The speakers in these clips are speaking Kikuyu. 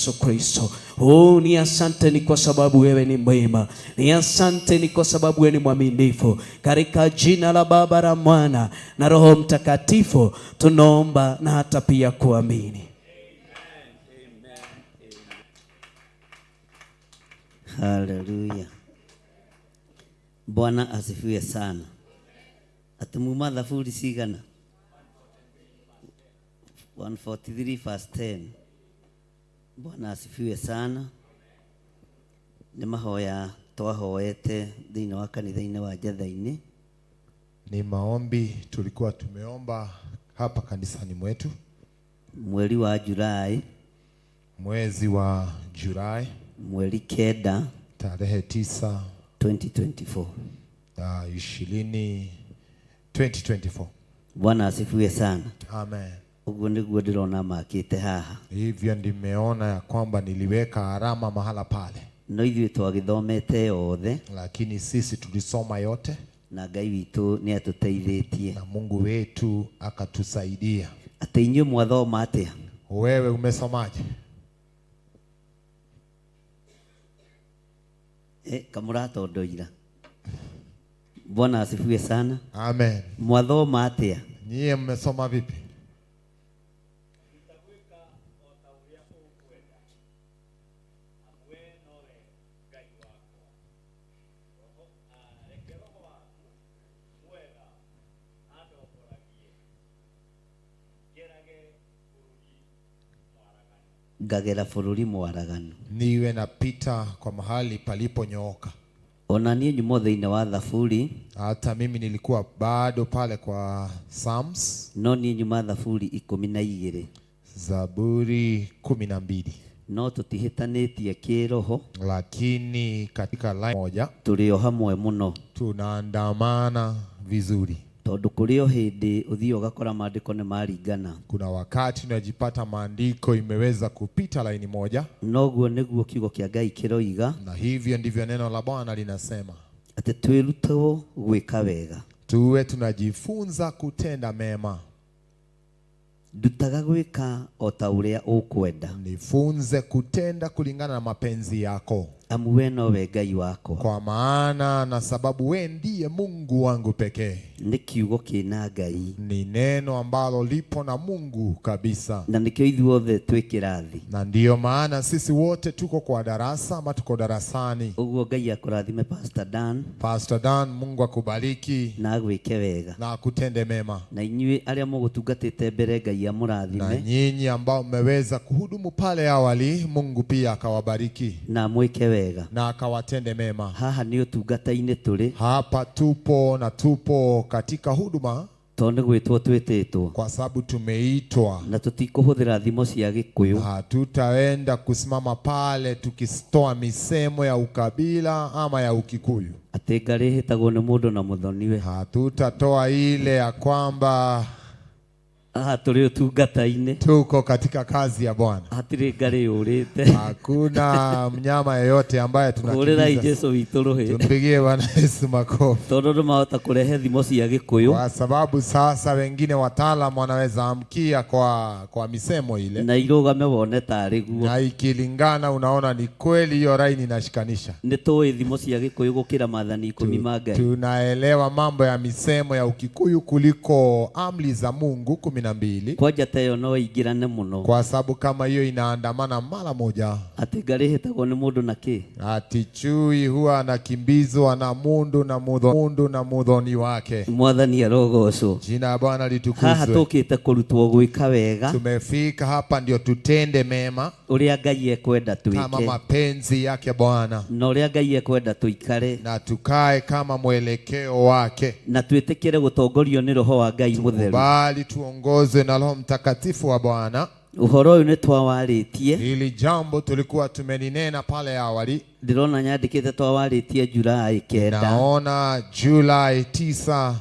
Yesu Kristo. Oh, ni asante ni kwa sababu wewe ni mwema, ni asante ni kwa sababu wewe ni mwaminifu. Katika jina la Baba la Mwana na Roho Mtakatifu tunaomba na hata pia kuamini. Haleluya. Bwana asifiwe sana. Atĩ muma thaburi cigana? 143 verse 10. Bwana asifiwe sana. Nĩ mahoya twahoete thĩinĩ wa kanitha-inĩ wa Njetha-inĩ. Ni maombi tulikuwa tumeomba hapa kanisani mwetu Mweri wa Julai mwezi wa Julai mweri 9 tarehe 9 2024. 20 2024. Bwana asifiwe sana. Amen. Ũguo nĩguo ndĩrona makĩte haha. Hivyo ndimeona ya kwamba niliweka alama mahala pale, No ithuĩ twagĩthomete yothe lakini sisi tulisoma yote na Ngai witũ nĩ atũteithĩtie. na Mungu wetu akatusaidia. Atĩ inyuĩ mwathoma atĩa? Wewe umesomaje? Kamũratondoira. Bwana asifiwe sana. Amen. Mwathoma atĩa? Nyie mmesoma vipi? Ngagera bũrũri mwaraganu. Niwe napita kwa mahali paliponyooka. Ona niĩ nyuma thĩinĩ wa thaburi, Hata mimi nilikuwa bado pale kwa Psalms, no niĩ nyuma thaburi 12. Zaburi 12, No tũtihĩtanĩtie kĩroho, lakini katika line moja tũrĩ o hamwe mũno. tunaandamana vizuri. Tondũ kũrĩ o hĩndĩ ũthiĩ ũgakora maandĩko nĩ maringana. Kuna wakati unajipata maandiko imeweza kupita laini moja, Noguo nĩguo kiugo kĩa Ngai kĩroiga na hivyo ndivyo neno la Bwana linasema, atĩ twĩrutwo gwĩka wega. tuwe tunajifunza kutenda mema. Ndutaga gwĩka o ta ũrĩa ũkwenda, Nifunze kutenda kulingana na mapenzi yako, amu we nowe Ngai wakwa. kwa maana na sababu we ndiye Mungu wangu pekee. Nĩ kiugo kĩna Ngai, Ni neno ambalo lipo na Mungu kabisa, na nĩkĩo ithuothe twĩ kĩrathi. na ndiyo maana sisi wote tuko kwa darasa ama tuko darasani. Ũguo Ngai akũrathime Pastor Dan Pastor Dan, Mungu akubariki na agwĩke wega, na akutende mema, na inyuĩ arĩa mũgũtungatĩte mbere Ngai na amũrathime nyinyi ambao mmeweza kuhudumu pale awali, Mungu pia akawabariki na amwĩke wega. na akawatende mema. Haha nĩ ũtungata-inĩ tũrĩ, Hapa tupo na tupo katika huduma tondũ nĩ gwĩtwo twĩtĩtwo, kwa sababu tumeitwa. na tũtikũhũthĩra thimo cia Gĩkũyũ. Hatutaenda kusimama pale tukitoa misemo ya ukabila ama ya Ukikuyu. Atĩ ngarĩ ĩhĩtagwo nĩ mũndũ na mũthoniwe. Hatutatoa ile ya kwamba Haha tũrĩ ũtungata-inĩ, tuko katika kazi ya Bwana. hatirĩ ngarĩ yũrĩte. Hakuna mnyama yeyote ambaye Hũrĩrai tunakimbiza. Jesũ witũ rũhĩ, Tumpigie Bwana Yesu makofi, tondũ andũ mahota kũrehe thimo cia Gĩkũyũ kwa sababu sasa wengine wataalam wanaweza amkia kwa misemo ile, na irũgame wone tarĩ guo. na ikilingana, unaona ni kweli hiyo raini inashikanisha. Nĩ tũĩ thimo cia Gĩkũyũ gũkĩra maathani 10 ma Ngai. Tunaelewa mambo ya misemo ya Ukikuyu kuliko amri za Mungu 12, Kwanja ta ĩyo no ĩingĩrane mũno, kwa sababu kama hiyo inaandamana mara moja. atĩ ngarĩ ĩhĩtagwo nĩ mũndũ na kĩ? Ati chui huwa anakimbizwa na mundu na mundu na muthoni wake. Mwathani arogocwo. Jina la Bwana Haha litukuzwe. tũkĩte kũrutwo gwĩka wega Tumefika hapa ndio tutende mema ũrĩa Ngai ekwenda kama twĩke, mapenzi yake Bwana, na ũrĩa Ngai ekwenda tũikare, na tukae kama mwelekeo wake, na twĩtĩkĩre gũtongorio nĩ Roho wa Ngai Mũtheru. bali tuongozwe na Roho Mtakatifu wa Bwana. Ũhoro ũyũ nĩ twawarĩtie, Hili jambo tulikuwa tumelinena pale awali, ndĩrona nyandĩkĩte twawarĩtie Julai 9 naona Julai 9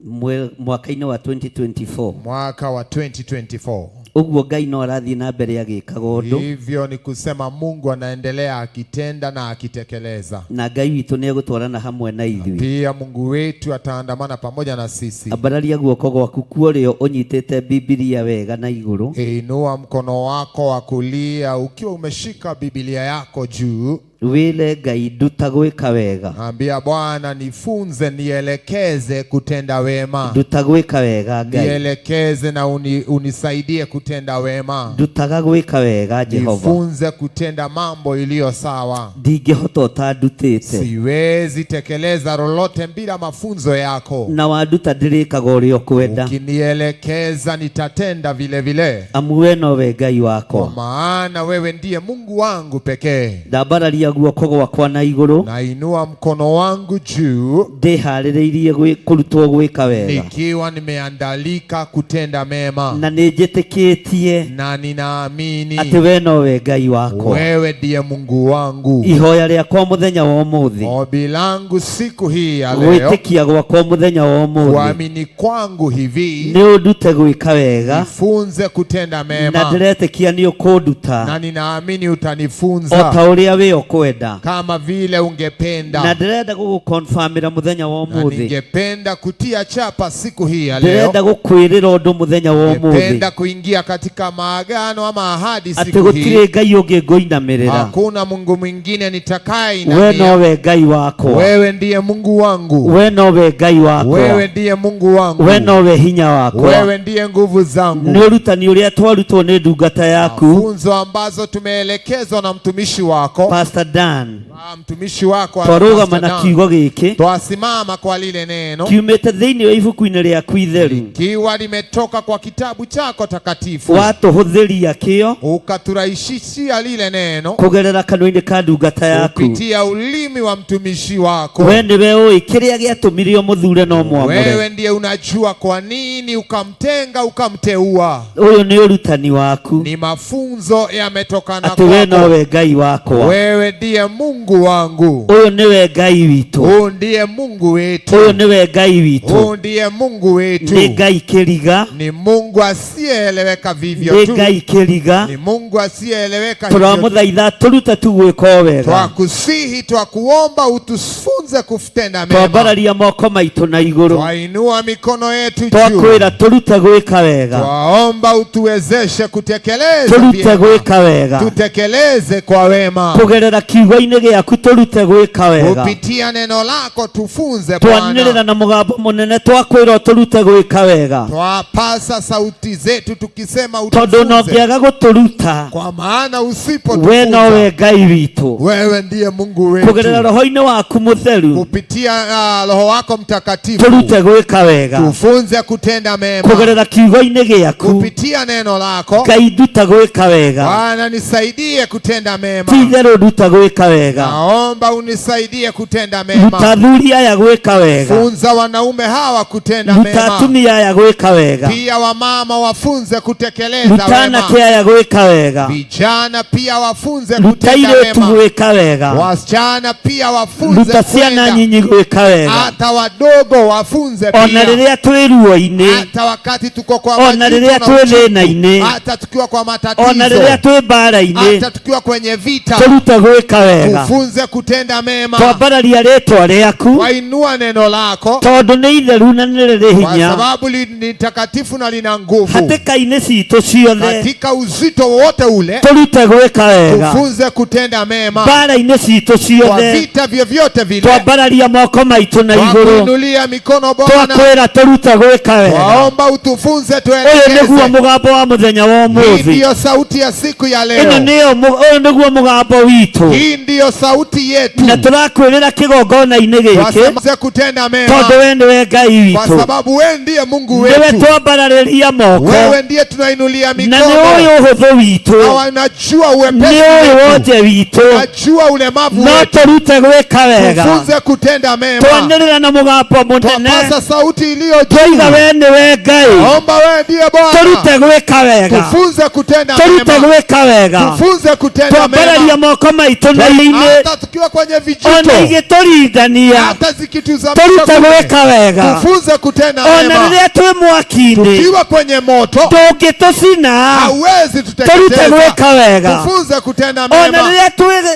Mwaka-inĩ wa 2024. Mwaka wa 2024. Ũguo Ngai no arathiĩ na mbere agĩkaga ũndũ. Hivyo ni kusema Mungu anaendelea akitenda na akitekeleza. Na Ngai witũ nĩ egũtwarana hamwe na ithuĩ. Pia Mungu wetu ataandamana pamoja na sisi. Ambararia guoko gwaku kwa ũrĩo ũnyitĩte Bibilia wega na igũrũ. Inua mkono wako wa kulia ukiwa umeshika Biblia yako juu. Wĩre Ngai nduta gwĩka wega. Ambia Bwana, nifunze, nielekeze kutenda wema. Nduta gwĩka wega Ngai. Nielekeze na unisaidie kutenda wema. Ndutaga gwĩka wega Jehova. Nifunze kutenda mambo iliyo sawa. Ndingĩhota ũtandutĩte. Siwezi tekeleza lolote bila mafunzo yako. Na wanduta ndĩrĩkaga ũrĩa ũkwenda. Ukinielekeza nitatenda vile vile. Amu we nowe Ngai Kwa wakwa. maana wewe ndiye Mungu wangu pekee. Ndambararia guoko gwakwa na igũrũ. Nainua mkono wangu juu Ndĩharĩrĩirie kũrutwo gwĩka wega. nikiwa nimeandalika kutenda mema. Na nĩnjĩtĩkĩtie Na ninaamini atĩ we nowe Ngai wakwa. wewe ndiye Mungu wangu. Ihoya rĩakwa mũthenya wa ũmũthĩ. Ombi langu siku hii ya leo, Gwĩtĩkia gwakwa mũthenya wa ũmũthĩ. kuamini kwangu hivi, Nĩ ũndute gwĩka wega. nifunze kutenda Na mema, ndĩretĩkia nĩ ũkũnduta. na ninaamini O utanifunza ta ũrĩa we ũkwenda. kama vile ungependa. Na ndĩrenda gũgũkonfamĩra mũthenya wa Na ũmũthĩ. ningependa kutia chapa siku hii ya leo, Ndĩrenda gũkwĩrĩra ũndũ mũthenya wa ũmũthĩ. ningependa kuingia katika maagano ama ahadi Atĩ siku gũtirĩ hii. Ngai ũngĩ ngũinamĩrĩra. Hakuna Mungu mwingine We nitakayeinamia. nowe Ngai wakwa. Wewe ndiye Mungu wangu, We nowe Ngai wakwa. wewe ndiye Mungu wangu, We nowe hinya wakwa. wewe ndiye nguvu zangu. Nĩ ũrutani ũrĩa twarutwo nĩ ndungata yaku Funzo ambazo tumeelekezwa na mtumishi wako, Pastor Dan. Mtumishi wako Twarũgama Pastor na Dan. kiugo gĩkĩ Twasimama kwa lile neno kiumĩte thĩinĩ wa ibuku-inĩ rĩaku itheru. kiwa limetoka kwa kitabu chako takatifu, Watũhũthĩria kĩo ukaturahisishia lile neno kũgerera kanua-inĩ ka ndungata yaku. kupitia ulimi wa mtumishi wako. We nĩwe ũĩ kĩrĩa gĩatũmire ũmũthure no mwamũre. Wewe ndiye unajua kwa nini ukamtenga ukamteua. Ũyũ nĩ ũrutani waku. Ni mafunzo yametokana Atĩ we kwako. nowe Ngai wakwa. Wewe ndiye Mungu wangu, Ũyũ nĩwe Ngai witũ. huu ndiye Mungu wetu, Ũyũ nĩwe Ngai witũ. huu ndiye Mungu wetu. Nĩ Ngai kĩriga. Ni Mungu asiyeeleweka vivyo Nĩ tu, Ngai kĩriga. ni Mungu asiyeeleweka hivyo tu. Tũramũthaitha tũrute tu gwĩka o wega. Twakusihi, twakuomba utufunze kutenda mema. Twambararia moko maitũ na igũrũ. Twainua mikono yetu juu, Twakwĩra tũrute gwĩka wega. twaomba utuwezeshe kutekeleza Tũrute vyema, gwĩka wega. tutekeleze kwa wema Kũgerera kiugo-inĩ gĩaku tũrute gwĩka wega. kupitia neno lako tufunze Twanĩrĩra Bwana. na mũgambo mũnene twakwĩra tũrute gwĩka wega. Twapasa sauti zetu tukisema Tondũ na utufunze, ũngĩaga gũtũruta kwa maana we usipotufunza nowe Ngai witũ. wewe ndiye Mungu Kũgerera wetu. roho-inĩ waku mũtheru Kupitia Roho wako Mtakatifu tũrute gwĩka wega. tufunze kutenda mema Kũgerera kiugo-inĩ gĩaku kupitia neno lako. Ngai nduta gwĩka wega. Bwana nisaidie kutenda mema, Ti itherũ nduta gwĩka wega. naomba unisaidie kutenda Ruta mema. athuri aya gwĩka wega. Funza wanaume hawa kutenda Ruta mema, atumia aya gwĩka wega. pia wamama wafunze kutekeleza Ruta wema, anake aya gwĩka wega. vijana pia wafunze Ruta kutenda airĩtu mema, gwĩka wega. wasichana pia wafunze Ruta ciana kwenda, nyinyi gwĩka wega. hata wadogo wafunze Ona pia, rĩrĩa twĩ ruo-inĩ, hata wakati tuko kwa ona majuto rĩrĩa na twĩ uchungu, thĩna-inĩ, hata tukiwa kwa ona matatizo, rĩrĩa twĩ mbara-inĩ, hata tukiwa kwenye vita, tũrute gwĩka wega. tufunze kutenda mema. Twambararia rĩtwa rĩaku Wainua neno lako tondũ nĩ itheru na nĩ rĩrĩ kwa hinya. sababu ni takatifu na lina nguvu. Hatĩka-inĩ citũ ciothe Katika uzito wowote ule, tũrute gwĩka wega. tufunze kutenda mema. Mbara-inĩ citũ Kwa ciothe vita vyovyote vile, twambararia moko maitũ na igũrũ, twakuinulia mikono Bwana, twakwĩra tũrute gwĩka wega. twaomba utufunze, Ũyũ nĩguo tuelekeze. mũgambo wa mũthenya wa Hii ũmũthĩ. ndiyo sauti ya siku ya Ĩno leo, nĩyo ũyũ nĩguo mũgambo witũ. hii ndiyo sauti yetu. Na tũrakwĩrĩra kĩgongona-inĩ gĩkĩ Twasema kutenda tondũ mema we nĩwe Ngai kwa witũ. sababu wewe ndiye Mungu Nĩwe wetu, twambararĩria moko wewe ndiye tunainulia na nĩ mikono ũyũ ũhũthũ na witũ, wanajua nĩ uwepesi ũyũ wetu, wonje witũ, najua ulemavu no wetu, tũrute gwĩka wega. tufunze kutenda mema. Twanĩrĩra na mũgambo mũnene Twapasa sauti iliyo juu, twoiga we nĩwe Ngai, omba wewe ndiye Bwana, tũrute gwĩka wega, tufunze kutenda tũrute mema, gwĩka wega. tufunze kutenda Twambararia mema, moko maitũ itũna-inĩ, Hata tukiwa kwenye ona vijito, igĩtũrindania, hata zikituzamisha tũrute kule, gwĩka wega. tufunze kutenda Ona mema. rĩrĩa twĩ mwaki-inĩ, Tukiwa kwenye moto ndũngĩtũcina, hauwezi tũrute tuteketeza. gwĩka wega. Tufunze kutenda Ona mema. rĩrĩa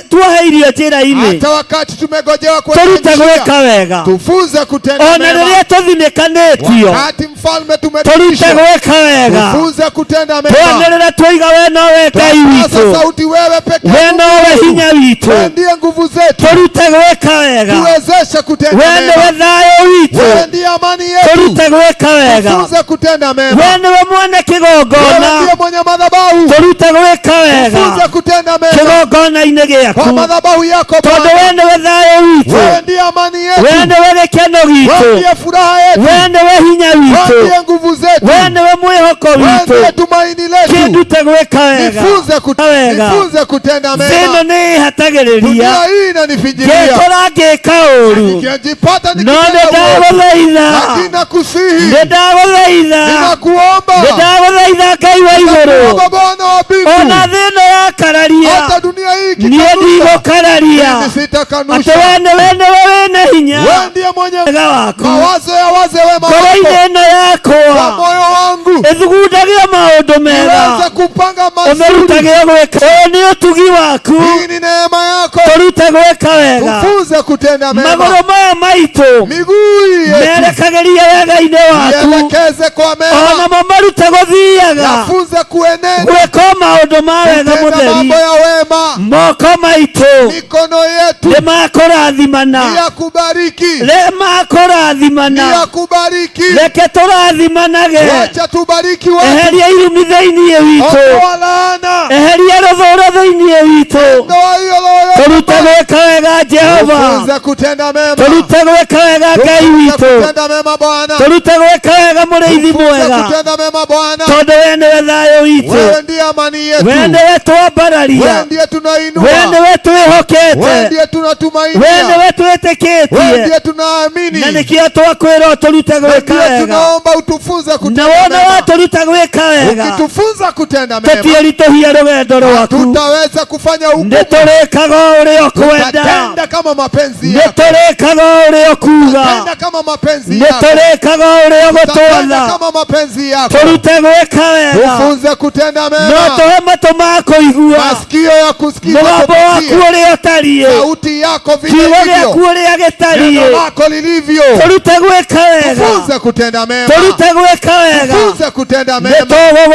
tuoheirio njĩra-inĩ, Hata wakati tumegojewa kwenye tũrute njia, gwĩka wega. tufunze kutenda Ona mema. rĩrĩa tũthinĩkanĩtio, Wakati mfalme tũrute tumepitishwa, gwĩka wega. tufunze kutenda mema. Twanĩrĩra twaiga we nowe Ngai Tupaza witũ, sauti, wewe peke we nowe hinya witũ, wewe ndiye nguvu zetu, tũrute gwĩka wega. tuwezeshe kutenda We mema. nĩwe thayũ witũ, Wewe ndiye amani yetu, tũrute gwĩka wega. tufunze kutenda mema. We nĩwe mwene Wewe kĩgongona, ndiye mwenye madhabahu, tũrute gwĩka wega tufunze kutenda mema kĩgongona-inĩ kwa gĩaku, madhabahu yako tondũ Bwana. we nĩwe thayũ witũ, Wewe ndiye amani yetu, we nĩwe gĩkeno wewe gitũ, ndiye furaha yetu, we nĩwe hinya wewe witũ, ndiye nguvu zetu, we nĩwe mwĩhoko wewe ndiye witũ. tumaini letu. Kĩndute gwĩka wega. Nifunze Wega. nifunze kutenda Thĩ ĩno mema. nĩ ĩhatagĩrĩria, Dunia hii inanifinyilia, ngĩkora ngĩka ũru, nikijipata no nĩ nikitenda uovu, ndagũthaitha, lakini nakusihi, nĩ ndagũthaitha, nĩ ninakuomba, ndagũthaitha Ngai wa igũrũ, nakuomba Bwana wa ona mbingu, thĩ ĩno yakararia, hata dunia hii niĩ ikikanusha, ndigũkararia, mimi atĩ sitakanusha. we nĩwe nĩwe wĩna hinya Wewe ndiye mwenye wega waku, mawazo ya waze wema ngoro-inĩ wako ĩno kwa yakwa moyo wangu ĩthugundagio maũndũ mega, niweze kupanga mazuri. ũmĩrutagĩo gwĩka. Ũyũ nĩ ũtugi waku, Hii ni neema yako, tũrute gwĩka wega. tufunze kutenda mema. Magũrũ maya maitũ Miguu yetu merekagĩria wega-inĩ waku, ielekeze kwa mema, onamo marute gũthiaga yafunze kuenenda gwĩka maũndũ ma wega kutenda mũtheri. mambo ya wema. Moko maitũ Mikono yetu nĩ makũrathimana, ni ya kubariki, nĩ makũrathimana. ni ya kubariki. Reke tũrathimanage, Wacha tubariki watu, eheria irumi thĩiniĩ witũ, ondoa laana, eheria rũthũũro thĩiniĩ witũ, ondoa hiyo roho ya tũrute gwĩka wega Jehova, Tufunze kutenda mema, tũrute gwĩka wega Ngai tufunze witũ, kutenda mema Bwana, tũrute gwĩka wega mũrĩithi tufunze mwega, kutenda mema Bwana. tondũ we nĩwe thayũ witũ, Wewe ndiye amani yetu, we nĩwe twambararia, wewe ndiye tunainua, we nĩwe wewe twĩhokete, ndiye we tunatumainia, nĩwe wewe twĩtĩkĩtie, ndiye tunaamini, na nĩkĩo twakwĩra ũtũrute na gwĩka ndiye wega, tunaomba utufunze na kutenda wona mema. watũruta gwĩka wega, Ukitufunza kutenda mema, tũtiĩritũhia rũgendo rwaku, tutaweza kufanya hukumu, nĩ tũrĩkaga o ũrĩa ũkwenda, tutatenda kama mapenzi nĩ yako, tũrĩkaga o ũrĩa ũkuga, tutatenda kama mapenzi nĩ yako, tũrĩkaga o ũrĩa tutatenda ũgũtwatha, kama mapenzi yako. tũrute gwĩka wega, Tufunze kutenda no mema, tũhe matũ ma kũigua masikio ya kusikiza mũgambo waku kupitia ũrĩa ũtariĩ, sauti yako vile kiugo ilivyo, gĩaku ũrĩa neno gĩtariĩ, lako lilivyo. tũrute gwĩka wega, Tufunze kutenda mema, tũrute gwĩka wega, tufunze kutenda nĩ mema,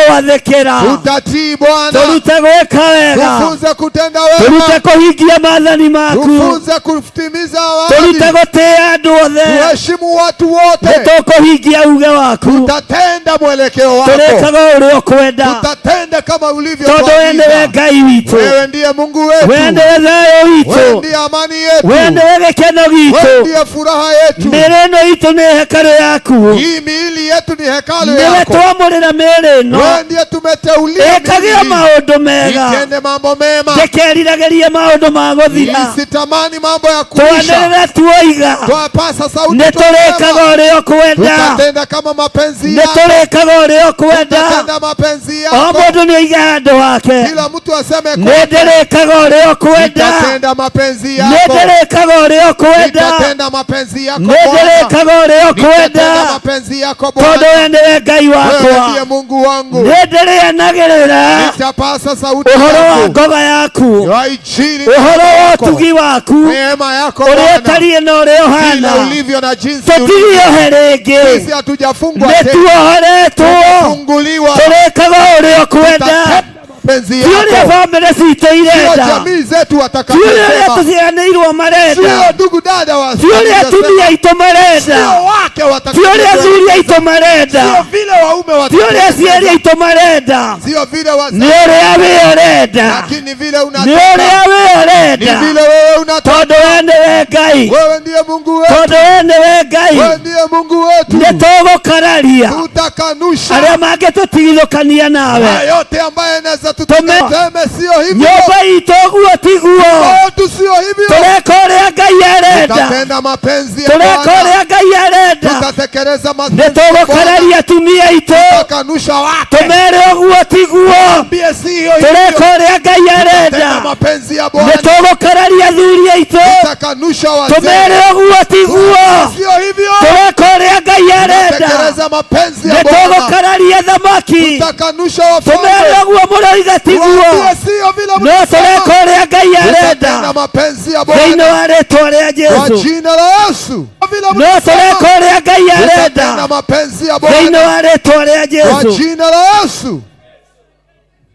tũgũgwathĩkĩra, tutatii Bwana, tũrute gwĩka wega, tufunze kutenda tũrute wema, kũhingia maathani maku, tufunze kutimiza tũrute ahadi, gũtĩĩa andũ othe, tuheshimu watu nĩ wote, tũkũhingia uge waku, tutatenda mwelekeo wako, tũrĩkaga ũrĩa ũkwenda, tutatenda kama ulivyo tondũ we nĩwe tuagiza. Ngai witũ, Wewe ndiye Mungu we wetu, nĩwe thayũ wewe witũ, ndiye amani yetu, we nĩwe gĩkeno wewe gitũ, ndiye furaha yetu. mĩĩrĩ ĩno itũ nĩ hekarũ yaku, Hii miili yetu ni hekalu nĩwe yako, twamũrĩra mĩĩrĩ ĩno wewe ndiye tumeteulia ĩkagĩra miili maũndũ mega, itende mambo mema, ndĩkeriragĩrie maũndũ ma gũthira, isitamani mambo ya kuisha. twanĩrĩra tuoiga Twapasa sauti nĩ tũrĩkaga twasema, ũrĩa ũkwenda, tutatenda kama mapenzi nĩ yako, tũrĩkaga ũrĩa ũkwenda, tutatenda mapenzi o yako. mũndũ nĩ oige handũ hake, Kila mtu aseme nĩ kwake, ndĩrĩkaga ũrĩa ũkwenda, nitatenda mapenzi nĩ yako, ndĩrĩkaga ũrĩa ũkwenda, nitatenda mapenzi yako nĩ Bwana, ndĩrĩkaga ũrĩa ũkwenda, nitatenda mapenzi yako tondũ Bwana. we nĩwe Ngai Wewe ndiye wakwa, Mungu wangu, nĩ ndĩrĩanagĩrĩra nitapasa sauti ũhoro wa yangu ngoga yaku, ya injili ũhoro wa yako, ũtugi waku, neema yako ũrĩa Bwana, ũtariĩ na ũrĩa vile ũhana, ulivyo na jinsi ulivyo. tũtiriohe rĩngĩ, Sisi hatujafungwa nĩ tena, tuohoretwo, tumefunguliwa. tũrĩkaga ũrĩa ũkwenda, Tutatenda mapenzi ti ũrĩa yako, bamĩrĩ citũ sio irenda, jamii zetu ti ũrĩa watakavyosema, tũciaranĩirwo marenda, sio ndugu dada wa ti ũrĩa atumia aitũ marenda, sio wake ti ũrĩa watakavyosema, athuri aitũ marenda, sio vile waume ti ũrĩa aciari watakavyosema, aitũ marenda, sio vile nĩ wazazi, ũrĩa we ũrenda, lakini vile nĩ unataka, ũrĩa we ni ũrenda, vile wewe unataka. tondũ we nĩwe Ngai, Wewe ndiye Mungu wetu, tondũ we nĩwe Ngai, wewe ndiye Mungu wetu. yetu. Nĩ tũgũkararia Tutakanusha arĩa mangĩtũtigithũkania nawe. na yote ambaye anaweza Tume- tutaseme sio hivyo, Nyũmba itũ ũguo tiguo. kwetu sio hivyo. Tũreka ũrĩa Ngai arenda. Tutatenda mapenzi ya Tũreka Bwana, ũrĩa Ngai arenda. tutatekeleza Nĩ mapenzi ya Bwana, tũgũkararia atumia aitũ. tutakanusha wake, Tũmere ũguo tiguo. ambie sio hivyo. Tũreka ũrĩa Ngai Tutatenda arenda. mapenzi ya Nĩ Bwana, tũgũkararia athuri aitũ. tutakanusha wazee, Tũmere ũguo tiguo. sio hivyo. Tũreka ũrĩa Ngai arenda. Tutatekeleza mapenzi ya Nĩ Bwana, tũgũkararia thamaki. tutakanusha Tũmere wafalme, ũguo mũroiga tiguo. tuambie sio vile No mnasema. tũreka ũrĩa Ngai Tutatenda arenda. mapenzi ya Thĩinĩ Bwana wa rĩtwa rĩa kwa Jesu. jina la Yesu. Vile No mnasema. tũreka ũrĩa Ngai Tutatenda arenda. mapenzi ya Thĩinĩ Bwana wa rĩtwa rĩa kwa Jesu. jina la Yesu,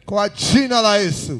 kwa jina la Yesu.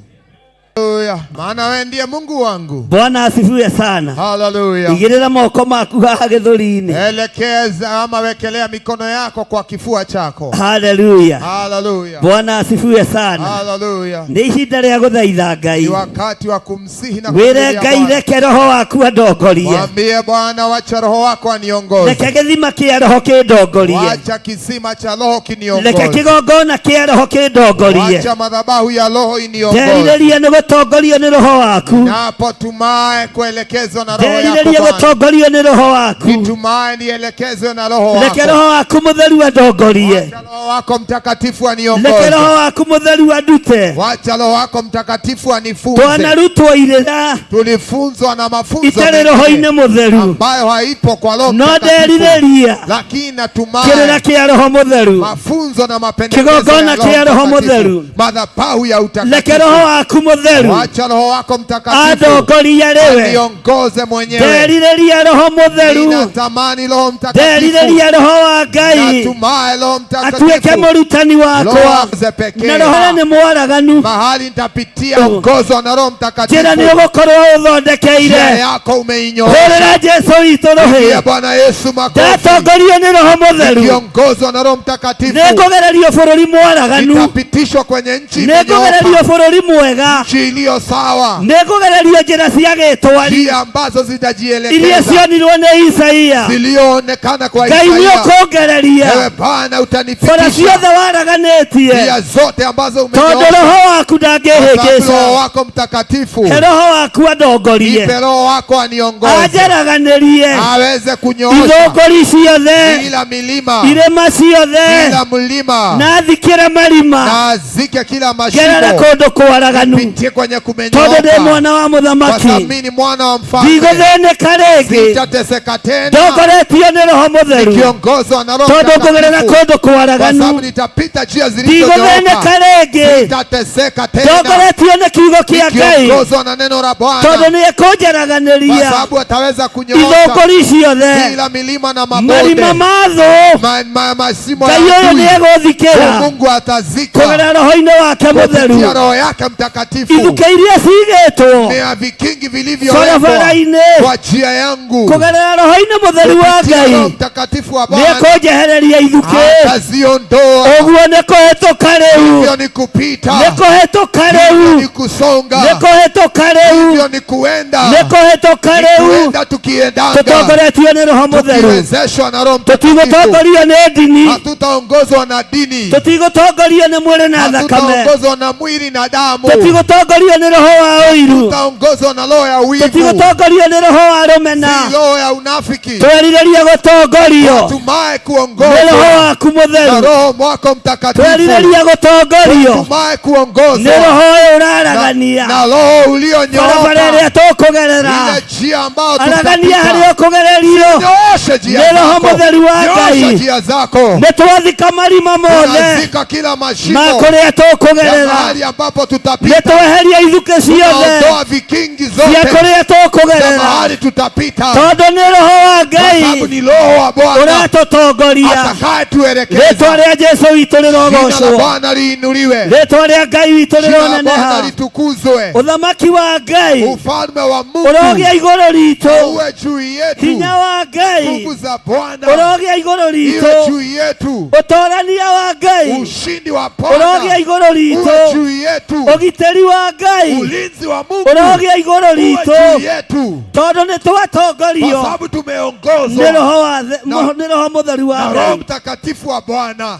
Haleluya! Maana wewe ndiye Mungu wangu. Bwana asifiwe sana. Haleluya! Igĩrĩra moko maku haha gĩthũri-inĩ. Elekeza ama wekelea mikono yako kwa kifua chako. Haleluya. Haleluya! Bwana asifiwe sana. Haleluya! Nĩ ihinda rĩa gũthaitha Ngai. Ni wakati wa kumsihi na Wĩre kumlilia Ngai Bwana. reke roho waku andongorie. Mwambie Bwana, wacha roho wako aniongoze, Reke gĩthima kĩa roho kĩndongorie. wacha kisima cha roho Reke kiniongoze, kĩgongona kĩa roho kĩndongorie. wacha madhabahu ya roho iniongoze. Nderirĩria nĩ gũtongorio nĩ roho waku. Napo tumae kuelekezwa na roho yako Nderirĩria Bwana. gũtongorio nĩ roho waku. Nitumae nielekezwe na roho Reke wako. roho waku mũtheru andongorie. Wacha roho wako mtakatifu Reke aniongoze. roho waku mũtheru andute. Wacha roho wako mtakatifu anifunze. Twanarutwo irĩra Tulifunzwa na mafunzo itarĩ mengine roho-inĩ mũtheru. ambayo haipo kwa roho No mtakatifu, nderirĩria lakini kĩrĩra natumae kĩa roho mũtheru. mafunzo na mapendekezo Kigongona ya kĩa Roho Roho Mtakatifu, Mũtheru. madhabahu ya Reke utakatifu. roho waku mũtheru Wacha roho wako mtakatifu andongorie rĩwe. aniongoze mwenyewe. Nderirĩria roho mũtheru. Ninatamani roho mtakatifu, Nderirĩria roho wa Ngai natumae roho atuĩke mtakatifu mũrutani Roho wakwa. wanze pekee Na roho ũrĩa nĩ mwaraganu. mahali nitapitia ongozwa na Roho Njĩra Mtakatifu. nĩ ũgũkorwo Njia ũthondekeire. yako umeinyoosha. Hũrĩra Jesu witũ Pigia rũhĩ. Bwana Yesu makofi. Ndatongorio nĩ roho mũtheru. Nikiongozwa na Roho Mtakatifu Nĩngũgererio bũrũri mwaraganu. nitapitishwa kwenye nchi Nĩngũgererio imenyooka, bũrũri mwega. nchi iliyo sawa, Nĩngũgererio njĩra cia gĩtwari njia ambazo iria zitajielekeza, cionirwo nĩ Isaia. ziliyoonekana kwa Ngai nĩ Isaia. Ewe ũkũngereria Bwana bara utanipitisha ciothe waraganĩtie njia zote ambazo tondũ umenyoosha, roho waku kwa sababu Roho ndangĩhĩngĩca. wako Mtakatifu, He roho waku andongorie nipe Roho wako aniongoze, anjaraganĩrie aweze kunyoosha ithũngũri ciothe kila milima, irĩma ciothe kila mlima, na thikĩre marima na azike kila ngerere mashimo, kũndũ kwaraganu pitie kwenye tondũ ndĩ kumenyooka, mwana wa kwa mũthamaki sababu mimi ni mwana wa mfalme, ndigũthĩnĩka rĩngĩ sitateseka tena, ndongoretio nĩ roho mũtheru nikiongozwa na Roho tondũ ngũgerera Mtakatifu, kũndũ kwa kwaraganu sababu nitapita njia ndigũthĩnĩka zilizonyooka, rĩngĩ sitateseka tena, ndongoretio nĩ kiugo kĩa Ngai nikiongozwa na neno la tondũ Bwana, nĩ kwa ekũnjaraganĩria sababu ataweza kunyoosha ithũngũri ciothe kila milima na marima mabonde, ma thũ masimo Ngai ya ũyũ adui. nĩ egũthikĩra Mungu atazika kũgerera roho-inĩ wake kupitia mũtheru roho yake mtakatifu ithukĩ iria cigĩtwo na vikingi vilivyowekwa barabara-inĩ kwa njia yangu kũgerera roho-inĩ mũtheru wa kupitia Ngai Roho mtakatifu wa nĩ Bwana ekũnjehereria ithukĩ ataziondoa. ũguo nĩ kũhĩtũka rĩu Hivyo ni kupita, nĩ kũhĩtũka hivyo rĩu ni kusonga, nĩ kũhĩtũka rĩu hivyo ni kuenda, nĩ kũhĩtũka ni rĩu kuenda tukiendanga, tũtongoretio nĩ roho mũtheru tukiwezeshwa na Roho Mtakatifu. tũtigũtongorio nĩ ndini Hatutaongozwa na dini, tũtigũtongorio nĩ mwĩrĩ na thakame hatutaongozwa na mwili na damu, tũtigũtongorio nĩ roho wa ũiru tutaongozwa na roho ya wivu, tũtigũtongorio nĩ roho wa rũmena si roho ya unafiki. twerirĩria gũtongorio Tumae nĩ roho kuongozwa waku na mũtheru Roho mwako Mtakatifu, twerirĩria gũtongorio tumae nĩ kuongozwa roho ũyũ na, ũraragania na roho ulionyooka, barabara ĩrĩa tũkũgerera ile njia ambayo aragania tutapita. harĩa ũkũgererio Nyooshe njia Nĩ Roho zako, Mũtheru wa nyoosha Ngai. njia zako, nĩ twathika marima mothe tunazika kila ma mashimo kũrĩa ya tũkũgerera mahali ambapo nĩ tutapita, tweheria ithukĩ ciothe tunaondoa vikingi cia zote kũrĩa za tũkũgerera mahali tutapita, tondũ nĩ roho wa kwa sababu Ngai ni Roho wa Bwana ũratũtongoria atakaye rĩtwa tuelekeza. rĩa Jesu witũ Jina la rĩrogocwo Bwana liinuliwe, rĩtwa rĩa Ngai witũ jina la Bwana rĩroneneha litukuzwe. Utukuzwe. Ũthamaki wa Ngai Ufalme wa Mungu ũrogĩa igũrũ ritũ. uwe juu yetu. Hinya wa Ngai Nguvu za Bwana ũrogĩa igũrũ iwe ritũ. juu yetu. Ũtorania wa Ngai Ushindi wa ũrogĩa Bwana igũrũ uwe ritũ. juu yetu. Ũgitĩri wa Ngai Ulinzi wa Mungu ũrogĩa igũrũ uwe juu ritũ. yetu, Tondũ nĩ kwa twatongorio sababu nĩ tumeongozwa Roho wa nĩ Roho Mũtheru wa na Roho Ngai. Mtakatifu wa Bwana.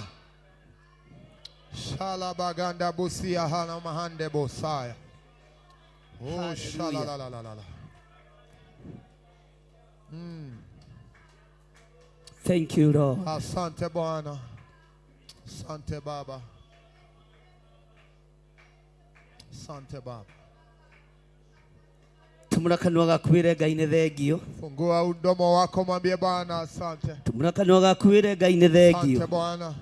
Shalabaganda busia hana mahande bosaya. Oh, shalalalalala. Thank you Lord. Asante Bwana, asante Baba, asante Baba. Tumũra kanua gaku wĩre Ngai nĩ thengio. Fungua mdomo wako, mwambie Bwana asante. Tumũra kanua gaku wĩre Ngai nĩ Asante thengio. Bwana,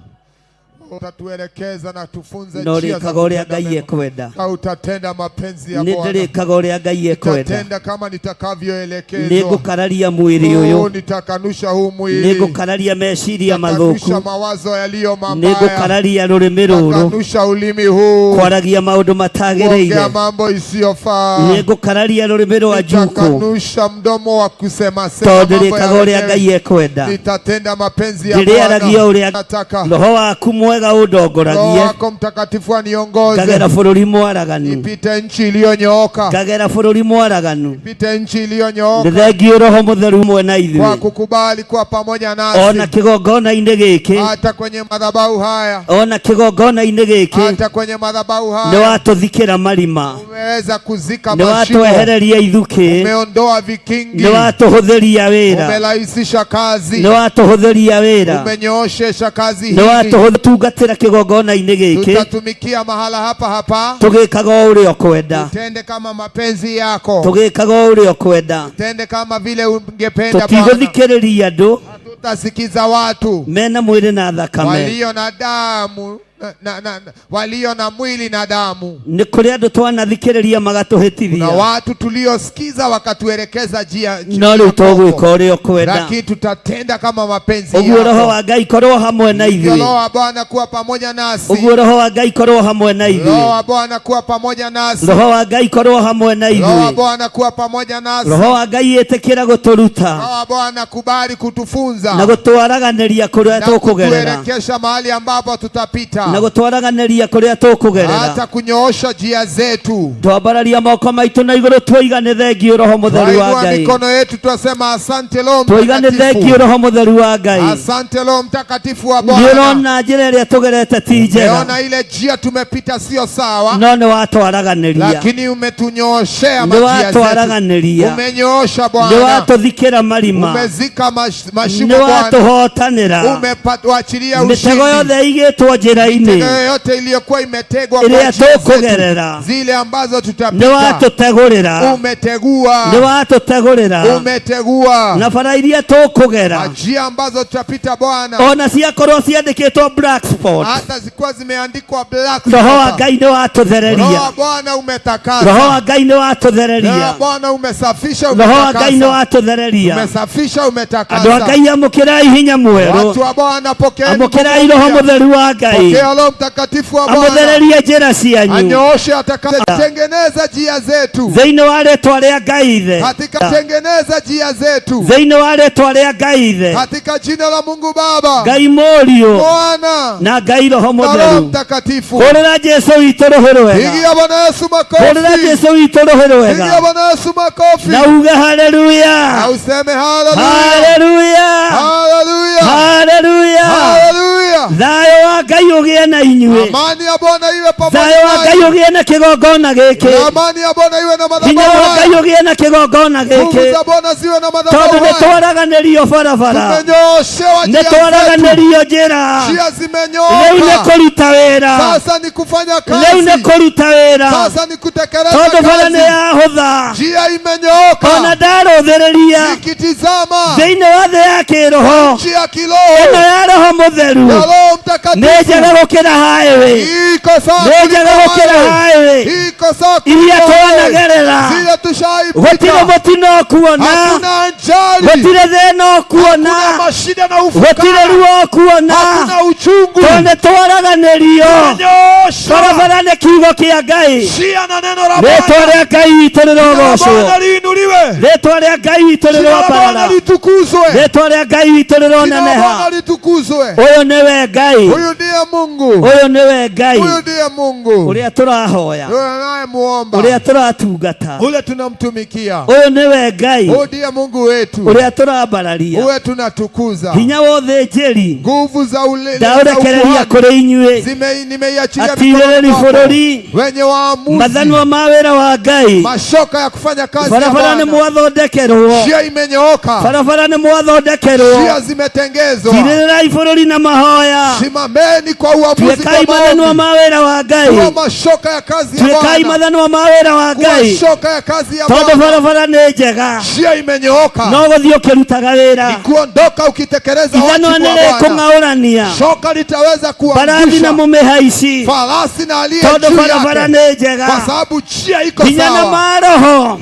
utatuelekeza na tufunze No njia za rĩkaga ũrĩa kutenda Ngai mema. ekwenda. Na utatenda mapenzi ya Nĩ Bwana, ndĩrĩkaga ũrĩa Ngai ekwenda. nitatenda kama Nĩ nitakavyoelekezwa. ngũkararia mwĩrĩ Oh, ũyũ. nitakanusha huu Nĩ mwili, ngũkararia meciria nitakanusha mathũku. mawazo yaliyo Nĩ mabaya, ngũkararia rũrĩmĩ rũrũ nitakanusha ulimi huu kwaragia maũndũ kuongea matagĩrĩire. mambo isiyofaa, Nĩ ngũkararia rũrĩmĩ rwa njukũ nitakanusha mdomo wa kusema sema tondũ mambo ndĩrĩkaga ya ũrĩa wenyewe. Ngai ekwenda. Nitatenda mapenzi ya Ndĩrĩaragia Bwana. ũrĩa Nataka Roho waku mwega Roho ũndongoragie wako Mtakatifu aniongoze, ngagera bũrũri mwaraganu, nipite nchi iliyonyooka, ngagera bũrũri mwaraganu. nipite nchi iliyonyooka Nĩ thengio Roho Mũtheru mwe na kwa ithuĩ kukubali kuwa pamoja ona nasi kĩgongona-inĩ gĩkĩ, hata kwenye madhabahu haya, ona kĩgongona-inĩ gĩkĩ hata kwenye madhabahu nĩ haya watũthikĩra marima, umeweza kuzika nĩ mashimo, watwehereria ithukĩ, umeondoa vikingi, nĩ watũhũthĩria wĩra, umerahisisha kazi, nĩ watũhũthĩria wĩra, umenyooshesha kazi nĩ hii. watũtungatĩra kĩgongona-inĩ gĩkĩ Tutatumikia mahala hapa hapa, tũgĩkaga o ũrĩa ũkwenda, tende kama mapenzi yako, tũgĩkaga o ũrĩa ũkwenda. tende kama vile ungependa Bwana. Tũtigũthikĩrĩria andũ Hatutasikiza watu mena mwĩrĩ na thakame. walio na damu na walio na mwili na damu. Nĩ kũrĩ andũ twanathikĩrĩria Kuna magatũhĩtithia, watu tuliosikiza wakatuelekeza njia no rĩu tũgwĩka ũrĩa ũkwenda. lakini tutatenda kama mapenzi Ũguo Roho yako. wa Ngai korwo hamwe na Hivyo Roho ithuĩ, wa Bwana kuwa pamoja nasi, ũguo Roho wa Ngai korwo hamwe na Roho ithuĩ, wa Bwana kuwa pamoja nasi, Roho wa Ngai korwo hamwe na Roho wa ithuĩ. Bwana kuwa pamoja nasi. Roho wa Ngai ĩtĩkĩra gũtũruta Roho wa Bwana kubali na kutufunza gũtwaraganĩria kũrĩa na tũkũgerera, kutuelekesha mahali ambapo tutapita, na gũtwaraganĩria kũrĩa tũkũgerera. hata kunyoosha njia zetu. Twambararia moko maitũ na igũrũ twoiga nĩ thengio Roho Mũtheru wa Twainua Ngai, mikono yetu twasema asante Roho twoiga nĩ thengio Mtakatifu, Roho Mũtheru wa Ngai. asante Roho Mtakatifu wa Nĩ Bwana. ũrona njĩra ĩrĩa tũgerete ti njega, Umeona ile njia tumepita sio sawa, no nĩ watwaraganĩria, lakini umetunyooshea nĩ majia zetu, watwaraganĩria, umenyoosha nĩ Bwana, watũthikĩra marima, umezika nĩ mashimo Bwana, watũhotanĩra. umewachilia Mĩtego ushindi. yothe ĩigĩtwo njĩra-inĩ Mitego yoyote iliyokuwa imetegwa kwa ĩrĩa njia zetu, tũkũgerera, zile ambazo nĩ tutapita, watũtegũrĩra, umetegua, nĩ watũtegũrĩra, umetegua na bara iria tũkũgera njia ambazo tutapita Bwana, ona ciakorwo ciandĩkĩtwo black spot, hata zikiwa zimeandikwa black Roho wa spot. Ngai nĩ Roho watũthereria, wa Bwana umetakasa, Roho wa Ngai nĩ Roho wa watũthereria, Bwana umesafisha, Roho wa Ngai nĩ umetakasa, watũthereria. umesafisha, Andũ a umetakasa. Ngai amũkĩrai hinya mwerũ, Watu wa Bwana pokeeni amũkĩrai nguvu Roho mpya. Mũtheru wa Ngai, Pokea Roho Mtakatifu wa Bwana, amũthererie njĩra cianyu anyooshe, atakase, tengeneza njia zetu thĩinĩ wa rĩtwa rĩa Ngai Ithe, katika, tengeneza njia zetu thĩinĩ wa rĩtwa rĩa Ngai Ithe, katika jina la Mungu Baba, Ngai Mũriũ Mwana na Ngai Roho na Roho Mũtheru. Mtakatifu. Hũrĩra Jesũ witũ rũhĩ rwega, Pigia Bwana Yesu hũrĩra makofi, Jesũ witũ rũhĩ pigia rwega Bwana Yesu makofi na uge haleluya, na useme haleluya, haleluya, haleluya, haleluya. haleluya. Thayũ wa Ngai ũgĩe na inyuĩ, Amani ya Bwana iwe pamoja thayũ wa Ngai nanyi. ũgĩe na kĩgongona gĩkĩ, Na amani ya Bwana iwe na hinya madhabahu wa Ngai haya. ũgĩe na kĩgongona Nguvu gĩkĩ, za Bwana ziwe na tondũ madhabahu nĩ haya. twaraganĩrio barabara, Tumenyooshewa nĩ njia zetu, twaraganĩrio njĩra. njia Rĩu nĩ zimenyooka. kũruta wĩra, Sasa ni kufanya rĩu nĩ kazi, kũruta wĩra, sasa ni kutekeleza tondũ bara nĩ kazi. yahũtha. Njia Ona imenyooka, ndarũthĩrĩria nikitizama thĩinĩ wa thĩ ya kĩroho njia ya ĩno kiroho ya Roho Mũtheru ya Roho nĩ Mtakatifu njega gũkĩra highway, iko sawa nĩ njega kuliko gũkĩra highway. highway Iko sawa iria kuliko highway. twanagerera. Zile Ushaipita. Gũtirĩ mũtino ũkuona. Hakuna ajali. Gũtirĩ thĩna ũkuona. Hakuna mashida na Gũtirĩ ufukara. ruo ũkuona. Hakuna uchungu. Tondũ nĩ twaraganĩrio. Nyosha. Barabara nĩ kiugo kĩa Ngai. Njia na neno la Rĩtwa Bwana. rĩa Ngai witũ Jina la rĩrogocwo. Bwana liinuliwe. Rĩtwa rĩa Ngai witũ Jina la Bwana rĩrombarara. litukuzwe. Rĩtwa rĩa Ngai witũ Jina la rĩroneneha. Bwana litukuzwe. Ũyũ nĩwe Ngai. Huyu ndiye Mungu. Ũyũ nĩwe Ngai. Huyu ndiye Mungu. Ũrĩa tũrahoya. Yule anayemuomba. Ũrĩa tũratungata. Ule tunamtumikia. Ũyũ nĩwe Ngai. Huyu ndiye Mungu wetu. Ũrĩa tũrambararia. Uwe tunatukuza. Hinya wothe njĩri. Nguvu za ule za Ndaũrekereria ukuhani kũrĩ inyuĩ. nimeiachilia Atirĩrĩri mikononi mwako. bũrũri. Wenye waamuzi, Mathanwa ma wĩra wa Ngai. mashoka ya kufanya kazi ya Barabara nĩ Bwana. mwathondekerwo. Njia imenyooka, Barabara nĩ mwathondekerwo. njia zimetengezwa. Tirĩrĩrai bũrũri na mahoya. Simameni kwa uamuzi, Tuĩkai kwa mathanwa maombi, ma wĩra wa Ngai. kuwa mashoka ya kazi ya Tuĩkai Bwana, mathanwa ma wĩra wa kuwa Ngai. shoka ya kazi ya Tondũ Bwana. barabara nĩ njega. Njia imenyooka, No gũthiĩ ũkĩrutaga wĩra. ni kuondoka ukitekeleza Ithanwa wajibu nĩ wa Bwana. rĩkũng'aũrania. Shoka litaweza Mbarathi na kuangusha mũmĩhaici. farasi na aliye Tondũ juu barabara yake, nĩ njega. kwa sababu njia iko Hinya na sawa. maroho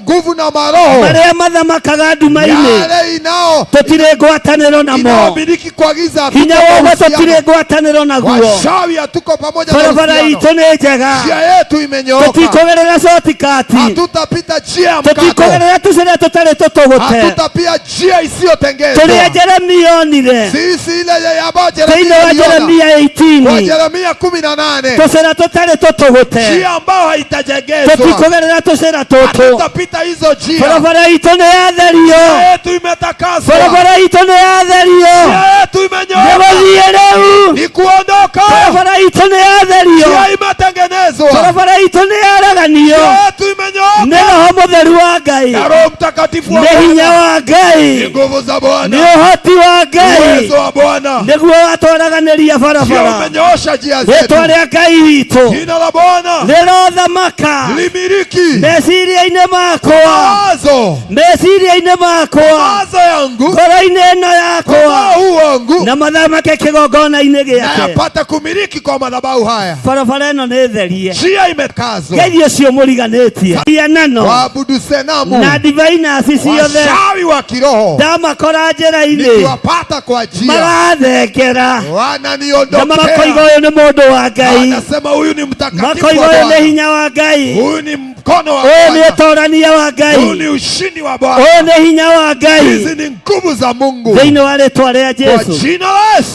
Nguvu na maroho marĩa mathamakaga nduma-inĩ yale inao tũtirĩ ngwatanĩro namo. inaomiliki kwa giza, hatuko Hinya na wothe uhusiano. tũtirĩ ngwatanĩro naguo. Washawi hatuko pamoja na Barabara uhusiano. itũ nĩ njega. Njia yetu imenyooka, Tũtikũgerera shortcut. hatutapita njia ya mkato, Tũtikũgerera tũcĩra tũtarĩ tũtũgũte. hatutapia njia isiyotengezwa. Tũrĩa Jeremia onire Sisi ile ya ambayo thĩinĩ Yeremia wa aliona Jeremia kwa 18 Yeremia 18, tũcĩra tũtarĩ tũtũgũte. njia ambayo haitajengezwa, Tũtikũgerera tũcĩra tũtũ. hatutapita hizo njia. Barabara itũ nĩ yatherio. Njia yetu imetakaswa, Barabara itũ nĩ yatherio. njia yetu imenyooka, Nĩgũthiĩ rĩu. ni kuondoka. Barabara itũ nĩ yatherio. Njia imetengenezwa, Barabara itũ nĩ yaraganio. njia yetu imenyooka Nĩ Roho Mũtheru wa Ngai. na Roho Mtakatifu wa Nĩ hinya Bwana, wa ni Ngai. nguvu za Nĩ Bwana, ũhoti wa Ngai. uwezo wa Bwana. Nĩguo watwaraganĩria Njia barabara. umenyoosha njia Rĩtwa zetu. rĩa Ngai witũ Jina la Bwana rĩrothamaka limiliki meciria-inĩ makwa, mawazo meciria-inĩ makwa, mawazo yangu, ngoro-inĩ ĩno moyo yakwa, huu wangu, na mathamake kĩgongona-inĩ na gĩake. yapata kumiliki kwa madhabahu haya. Barabara ĩno nĩ therie. Njia imekazwa, Ngai ũcio mũriganĩtie hianano waabudu senamu, na ndivai naci ciothe washawi wa kiroho, ndamakora njĩra-inĩ nikiwapata kwa njia marathengera na wananiondokea, makoiga ũyũ nĩ mũndũ wa Ngai, wanasema huyu ni mtakatifu makoiga wa ũyũ nĩ Bwana, hinya wa Ngai, huyu ni mkono wa ũyũ nĩ Bwana, ũtorania wa huyu Ngai, ni ushindi wa Bwana. ũyũ nĩ hinya wa Ngai Hizi ni nguvu za Mungu thĩinĩ wa rĩtwa rĩa kwa Jesu. jina la Yesu.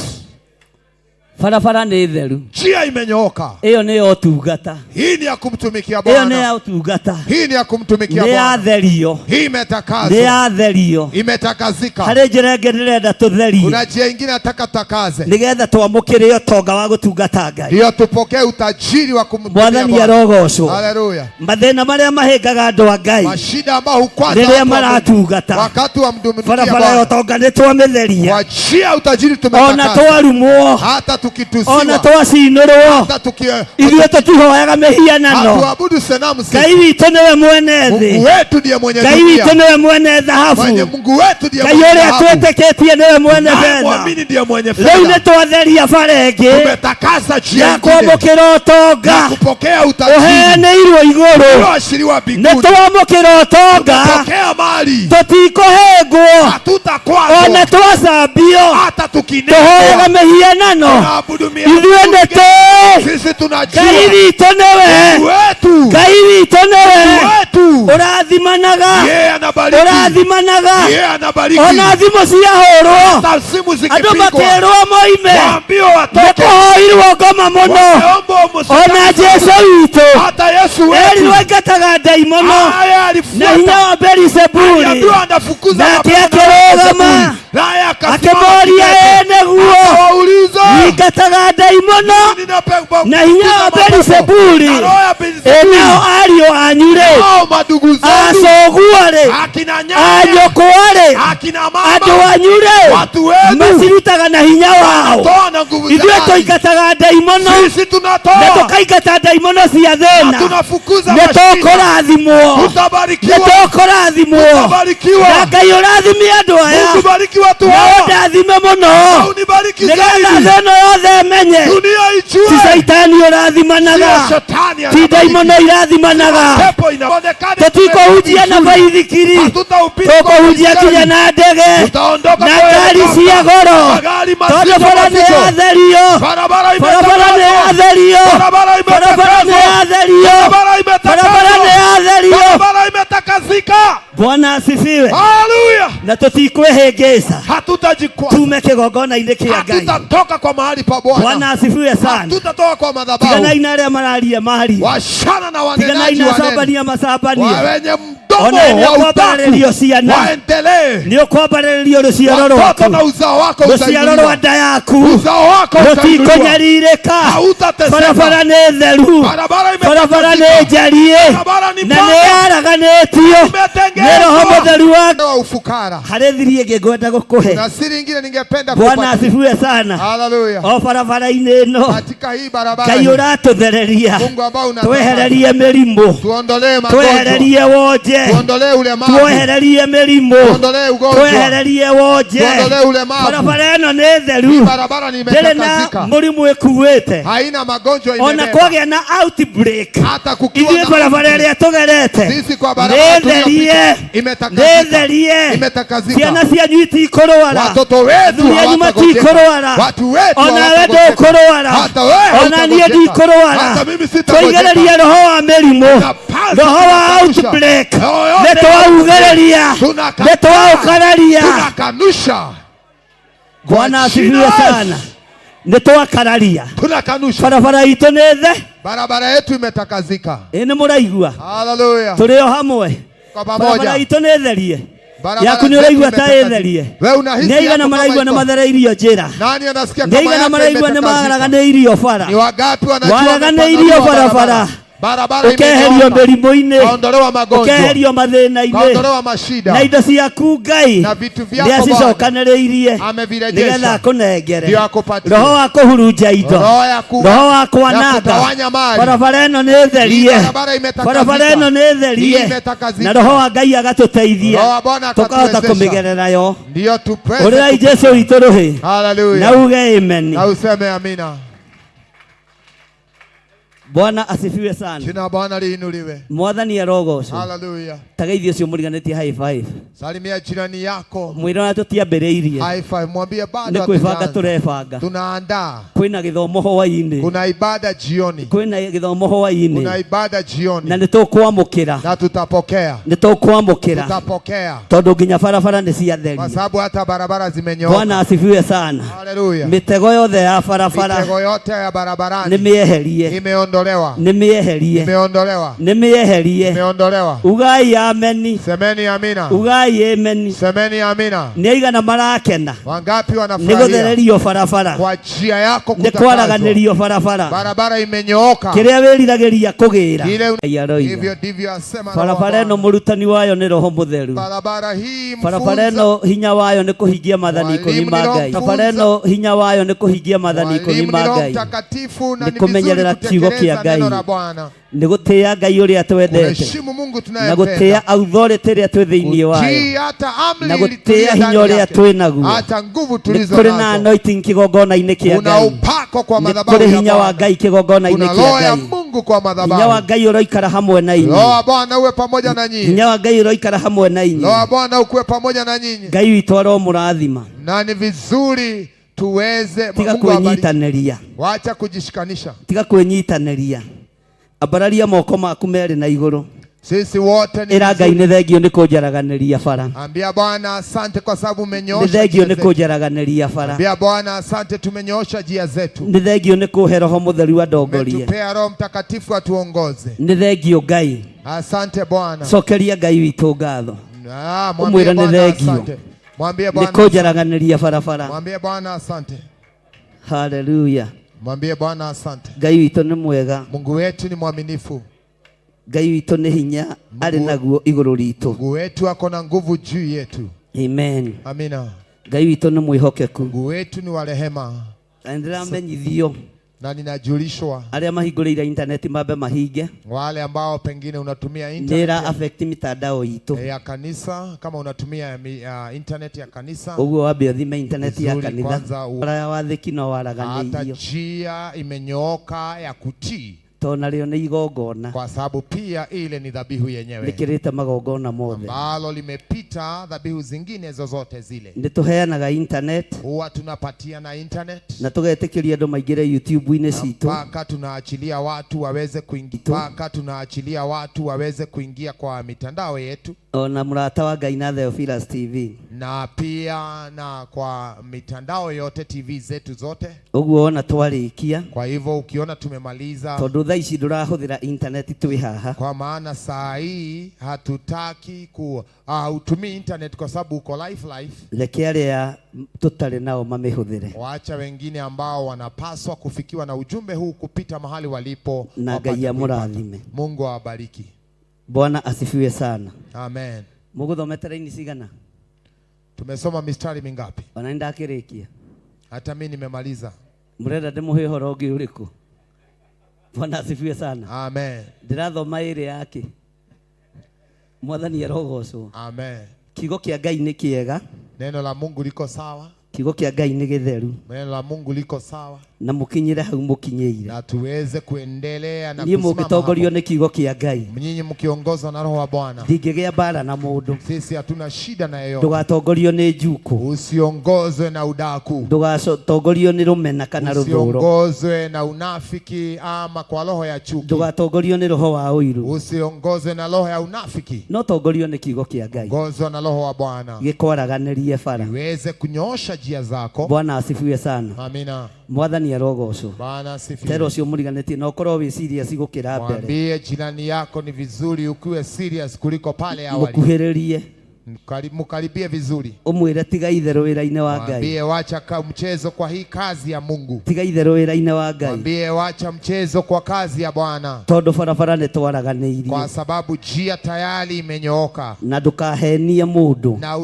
Barabara nĩ theru. Njia imenyooka. Ĩyo nĩ ya ũtungata. Hii ni ya kumtumikia Ĩyo nĩ Bwana, ya ũtungata. hii ni ya kumtumikia Nĩ Bwana, yatherio. hii Nĩ imetakazwa, yatherio. imetakazika. Harĩ njĩra ĩngĩ ndĩrenda tũtherie Kuna njia ingine nataka tutakaze, nĩgetha twamũkĩre ũtonga wa gũtungata Ngai. ndiyo tupokee utajiri wa kumtumia Mwathani Bwana. arogocwo. Haleluya! Mathĩna marĩa mahĩngaga andũ a Ngai Mashida ambayo hukwaza rĩrĩa watu wa Mungu maratungata wakati wa mdumikia barabara ya Bwana, ũtonga nĩ twamĩtheria. kwa njia ya utajiri Ona tumetakazwa, twarumwo, hata ona tukitusiwa, twacinũrwo, hata tuki ithuĩ tũtihoyaga mĩhianano. hatuabudu sanamu Ngai sisi. witũ nĩwe mwene Mungu thĩ. wetu ndiye mwenye Ngai dunia, witũ nĩwe mwene thahabu. mwenye Mungu wetu ndiye Ngai mwenye ũrĩa dhahabu, twĩtĩkĩtie nĩwe mwene naye betha. mwamini ndiye mwenye Rĩu nĩ fedha. twatheria bara ĩngĩ Tumetakasa njia ya ingine kwamũkĩra ũtonga na kupokea utajiri ũheanĩirwo igũrũ. ulioashiriwa Nĩ mbinguni. twamũkĩra ũtonga Tumepokea mali, tũtikũhĩngwo hatutakwazwa ona twacambio. hata tukinenwa. Tũhoyaga mĩhianano Tunaabudu miungu ithuĩ nĩ tũĩ Sisi tunajua Ngai witũ nĩwe. Mungu wetu, Ngai witũ nĩwe Mungu wetu, ũrathimanaga, yeye anabariki, ũrathimanaga yeye anabariki. ona thimũ ciahũrwo Hata simu andũ zikipigwa, makĩrwo moime waambiwe nĩ watoke, kũhoirwo ngoma mũno. wameombwa Ona msitaki. Jesu witũ Hata Yesu wetu erirwo aingataga ndaimono haya na alifuata, hinya wa Beelizebuli, aliambiwa anafukuza nake mapepo na akĩrũgama Beelzebuli. Naye akasimama akĩmoria kidete. ĩ nĩguo Akawauliza, ingataga ndaimono "Nini napepo- na hinya wa kufukuza mapepo?" Beelizebuli Na roho ya ĩ Beelzebuli. nao ariũ anyu-rĩ, Hao madugu zenu, acoguo-rĩ, akina nyanya, anyũkwa-rĩ, akina mama, andũ anyu-rĩ, watu wenu macirutaga na hinya wao. toa na nguvu za Ithuĩ nani? tũingataga ndaimono Sisi na tunatoa tũkaingata ndaimono cia na thĩna. tunafukuza Nĩ mashida, tũkũrathimwo, nĩ tutabarikiwa, tũkũrathimwo tutabarikiwa. na Ngai ũrathime andũ aya Mungu bariki watu na hawa ũndathime mũno na unibariki nĩgetha zaidi, thĩ ĩno yothe ĩmenye Dunia ijue Ti caitani sio ũrathimanaga, shetani ti anabariki. ndaimono irathimanaga. Pepo inaonekana Tũtikũhunjia na baithikiri, Hatutahubiri kwa tũkũhunjia baiskeli. nginya na ndege Tutaondoka na kwa ngari helikopta. cia goro, Magari tondũ mazito bara nĩ mazito. yatherio, Barabara barabara nĩ imetakaswa. yatherio, Barabara barabara nĩ imetakaswa. yatherio, Barabara barabara nĩ imetakaswa. yatherio. Barabara imetakasika. Bwana asifiwe. Haleluya. Na tũtikwĩhĩngĩca Hatutajikwaza. tume kĩgongona-inĩ kĩa Ngai. Hatutatoka kwa mahali pa Bwana Bwana. asifiwe sana. Hatutatoka kwa madhabahu. Tiganai na arĩa mararia maria, Washana na tiganai wanenaji na wanene. acambania macambania, Wa wenye ona mdomo nĩ wa utaku ũkwambarĩrio ciana, waendelee. nĩ ũkwambarĩrio rũciaro Watoto na rwaku, uzao wako rũciaro rwa utainuliwa. nda yaku Uzao wako utainuliwa. rũtikũnyarirĩka. Hautateseka. Barabara nĩ theru, Barabara barabara nĩ imetakasika. njariĩ Barabara ni na nĩ pana. yaraganĩtio nĩ Roho Imetengenezwa. Mũtheru wa Wa ufukara. harĩ thiri ĩngĩ ngwenda gũkũhe. Na siri ingine ningependa Bwana kupatia. asifiwe sana. Haleluya. O barabara-inĩ ĩno Katika hii barabara Ngai hii, ũratũthereria, Mungu ambao unataka twehererie mĩrimũ, tuondolee magonjwa, twehererie wonje, tuondolee ulemavu, twehererie mĩrimũ, tuondolee ugonjwa, twehererie wonje. tuondolee ulemavu. Barabara ĩno nĩ theru, Barabara ni ndĩrĩ na imetakasika, mũrimũ ĩkuĩte, haina magonjwa ona imebeba. kwagĩa na outbreak. Hata kukiwa Ithuĩ na barabara ĩrĩa tũgerete sisi kwa nĩ barabara therie, tuliyopita nĩ imetakasika, therie. imetakasika. Ciana cianyu itikũrwara, Watoto wetu athuri anyu hawatagonjeka, matikũrwara, watu wetu onawe hawatagonjeka, ndũkũrwara, hata wewe ona niĩ hautagonjeka, ndikũrwara. hata mimi sitagonjeka. Twaigĩrĩria roho wa mĩrimũ, Tunapasa roho wa tunakanusha. outbreak, Roho yote nĩ twaugĩrĩria, Tunakataa. nĩ twaũkararia. Tunakanusha. Bwana Kwa asifiwe jina la sana. Nĩ twakararia Tunakanusha. barabara itũ nĩ the Barabara yetu imetakazika. ĩ nĩ mũraigua Haleluya. tũrĩ o hamwe. Kwa Barabara pamoja. itũ nĩ therie, Barabara yaku nĩ zetu ũraigua ta ĩ imetakazika. therie. Wewe unahisi Nĩ yako aigana kama maraigua nĩ iko? mathereirio njĩra, Nani anasikia nĩ kama aigana yake maraigua nĩ imetakazika? maraganĩirio bara, Ni wangapi wanajua waraganĩirio wamepanuliwa barabara, Barabara ũkeherio imenyooka. mĩrimũ-inĩ, Kaondolewa magonjwa. ũkeherio mathĩna-inĩ, Kaondolewa mashida. na indo ciaku Ngai Na vitu vyako nĩ acicokanĩrĩirie Amevirejesha. nĩgetha akũnengere Ndio akupatie. roho wa kũhurunja indo, Roho ya ku- roho wa ya kwananga. kutawanya mali. Barabara ĩno nĩ Hii therie, barabara imetakazika. barabara ĩno nĩ therie, Hii imetakazika. na roho wa Ngai agatũteithia Roho wa Bwana tũkahota akatuwezesha. kũmĩgerera yo. Ndio tupeze. Ũrĩrai Jesu witũ rũhĩ na Haleluya. uge amen. Na useme amina. Bwana asifiwe sana. Jina la Bwana liinuliwe. Mwathani arogocwo. Haleluya. Tageithio ũcio mũriganĩtie high five, Salimia jirani yako. mwĩre ona tũtiambĩrĩirie, High five. Mwambie bado nĩ kwĩbanga hatujaanza. tũrebanga. Tunaandaa. Kwĩna gĩthomo hwaĩ-inĩ, Kuna ibada jioni. kwĩna gĩthomo Kuna hwaĩ-inĩ, ibada jioni. na nĩ tũkwamũkĩra, Na tutapokea. nĩ tũkwamũkĩra Tutapokea. tondũ nginya barabara nĩ Kwa ciatherio. sababu hata barabara zimenyooka. Bwana asifiwe sana. Haleluya. Mĩtego yothe ya barabara Mitego yote ya nĩ barabarani mĩeherie, imeondolewa. nĩ mĩeherie, Imeondolewa. nĩ mĩeherie. Imeondolewa. Ugai ameni, Semeni amina. ugai ameni. Semeni amina. Nĩ aigana marakena Wangapi nĩ wanafurahia gũthererio barabara, kwa njia yako nĩ kutakaswa? kwaraganĩrio barabara, Barabara imenyooka. kĩrĩa wĩriragĩria kũgĩra. Ile Ngai aroiga hivyo ndivyo asema Roho wa barabara ĩno Bwana. mũrutani wayo nĩ Roho Mũtheru. Barabara hii Barabara mfunza ĩno hinya wayo nĩ kũhingia maathani ikũmi Mwalimu ma ni Roho Ngai. Barabara mfunza. ĩno hinya wayo nĩ kũhingia maathani ikũmi mwalimu ma ni Roho Ngai, Mtakatifu na Nĩ ni vizuri kũmenyerera kiugo kĩa kutekeleza neno Ngai. la Bwana, nĩ gũtĩĩa Ngai ũrĩa twendete, kuheshimu Mungu na gũtĩĩa tunayempenda, authority ĩrĩa twĩ thĩinĩ wayo, kutii hata na amri gũtĩĩa tuliyo hinya ndani ũrĩa yake, twĩ naguo. hata nguvu Nĩ tulizo kũrĩ na nazo. anointing kĩgongona-inĩ kĩa Kuna Ngai, upako kwa nĩ madhabahu kũrĩ ya hinya wa Bwana, Ngai kĩgongona-inĩ kuna kĩa roho ya Ngai. Mungu kwa Hinya wa madhabahu. Ngai ũroikara hamwe na Roho inyuĩ, wa Bwana uwe pamoja na nyinyi, hinya wa Ngai ũroikara hamwe na Roho inyuĩ. wa Bwana ukuwe pamoja na nyinyi, Ngai witũ aromũrathima. na ni vizuri tuweze. Tiga Mungu awabariki. kwĩnyitanĩria, Wacha kujishikanisha. tiga kwĩnyitanĩria. Ambararia moko maku merĩ na igũrũ, Sisi wote ni ĩra Ngai vizuri. nĩ thengio nĩ kũnjaraganĩria bara, Ambia Bwana asante kwa sababu nĩ umenyoosha thengio njia nĩ zetu. kũnjaraganĩria bara, Ambia Bwana asante, tumenyoosha njia zetu. nĩ thengio nĩ kũhe Roho Mũtheru andongorie, Umetupea Roho Mtakatifu atuongoze. nĩ thengio Ngai. Asante Bwana. Cokeria Ngai witũ ngatho Ah, mwambie Umwĩre nĩ Bwana thengio. asante. Mwambie nĩ Bwana. kũnjaraganĩria barabara. Mwambie Bwana asante. Haleluya. Mwambie Bwana asante. Ngai witũ nĩ mwega, Mungu wetu ni mwaminifu. Ngai witũ nĩ hinya arĩ naguo igũrũ ritũ. Mungu wetu ako na nguvu juu yetu. Amen. Amina. Ngai witũ nĩ mwĩhokeku. Mungu wetu ni wa rehema. Na nĩndĩramenyithio Na ninajulishwa arĩa mahingũrĩire intaneti mambe mahinge. Wale ambao pengine unatumia Nĩ internet ĩra affect mitandao itũ. Ya kanisa, kama unatumia internet ya kanisa, Ũguo wambe ũthime intaneti ya vizuri kanitha. Kwanza Bara ya wathĩki no hata waraganĩirio. Njia imenyooka ya kutii, Tondũ narĩo nĩ igongona. Kwa sababu pia ile ni dhabihu yenyewe Rĩkĩrĩte magongona mothe. Ambalo limepita dhabihu zingine zozote zile. Nĩ tũheanaga internet Huwa tunapatiana internet na tũgetĩkĩria andũ maingĩre YouTube-inĩ citũ. Mpaka tunaachilia watu waweze kuingia, mpaka tunaachilia watu waweze kuingia kwa mitandao yetu, Ona mũrata wa Ngai na Theophilus TV. Na pia na kwa mitandao yote, TV zetu zote. Ũguo wona twarĩkia, Kwa hivyo ukiona tumemaliza, tondũ thaa ici ndũrahũthĩra internet twĩ haha, kwa maana saa hii hatutaki ku utumii internet kwa sababu uko live live. Reke arĩa tũtarĩ nao mamĩhũthĩre. Waacha wengine ambao wanapaswa kufikiwa na ujumbe huu kupita mahali walipo Na wapate Ngai kuipata. amũrathime. Mungu awabariki. Bwana asifiwe sana. Amen. Mũgũthomete raini cigana? Tumesoma mistari mingapi? Ona nĩndakĩrĩkia. Hata mimi nimemaliza. Mũrenda ndĩmũhe ũhoro ũngĩ ũrĩkũ? Bwana asifiwe sana. Amen. Ndĩrathoma ĩrĩ yake. Mwathani arogocwo. Amen. Kiugo kĩa Ngai nĩ kĩega. Neno la Mungu liko sawa. Kiugo kĩa Ngai nĩ gĩtheru. Neno la Mungu liko sawa. Na mũkinyĩre hau mũkinyĩire. Na tuweze kuendelea na Niĩ kusimama mũngĩtongorio hapo. nĩ kiugo kĩa Ngai, Nyinyi mkiongozwa na Roho wa Bwana, ndingĩgĩa mbara na mũndũ. sisi hatuna shida na yeyote. Ndũgatongorio nĩ njukũ. Usiongozwe na udaku, Ndũgatongorio nĩ rũmena kana rũthũro. usiongozwe na unafiki ama kwa roho ya chuki, Ndũgatongorio nĩ roho wa ũiru. usiongozwe na roho ya unafiki. No tongorio nĩ kiugo kĩa Ngai. Ongozwa na Roho wa Bwana Gĩkwaraganĩrie bara. iweze kunyoosha njia zako. Bwana asifiwe sana. Amina. Mwathani arogocwo. Bwana asifiwe. Tera ũcio mũriganĩtie na ũkorwo wĩ serious gũkĩra mbere. Mwambie jirani yako ni vizuri ukiwe serious kuliko pale awali. Mũkuhĩrĩrie. Mkaribie vizuri. Ũmwĩre tiga itherũ wĩra-inĩ wa Ngai. Mwambie wacha mchezo kwa hii kazi ya Mungu. Tiga itherũ wĩra-inĩ wa Ngai. Mwambie wacha mchezo kwa kazi ya Bwana. Tondũ barabara nĩ twaraganĩirie. Kwa sababu njia tayari imenyooka. Na ndũkahenie mũndũ. Na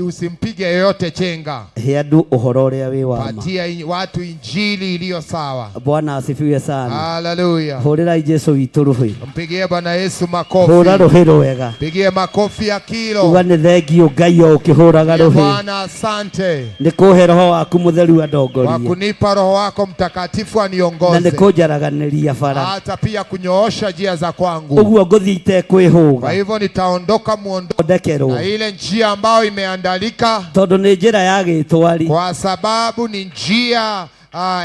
usimpige yeyote chenga. He andũ ũhoro ũrĩa wĩ wa ma. Patia watu injili iliyo sawa. Bwana asifiwe sana. Haleluya. Hũrĩrai Jesũ witũ rũhĩ. Mpigie Bwana Yesu makofi. Hũra rũhĩ rwega. Pigie makofi ya kilo. Uga nĩ thengio Ngai o ũkĩhũraga rũhĩ. Bwana asante Nĩ kũhe roho waku mũtheru kwa andongorie. kunipa roho wako mtakatifu Na nĩ aniongoze. kũnjaraganĩria bara. Hata pia kunyoosha njia za kwangu. Ũguo ngũthiĩ itekwĩhũga. Kwa hivyo nitaondoka muondo Thondekerwo. na ile njia ambayo imeandalika, Tondũ nĩ njĩra ya gĩtwari. kwa sababu ni njia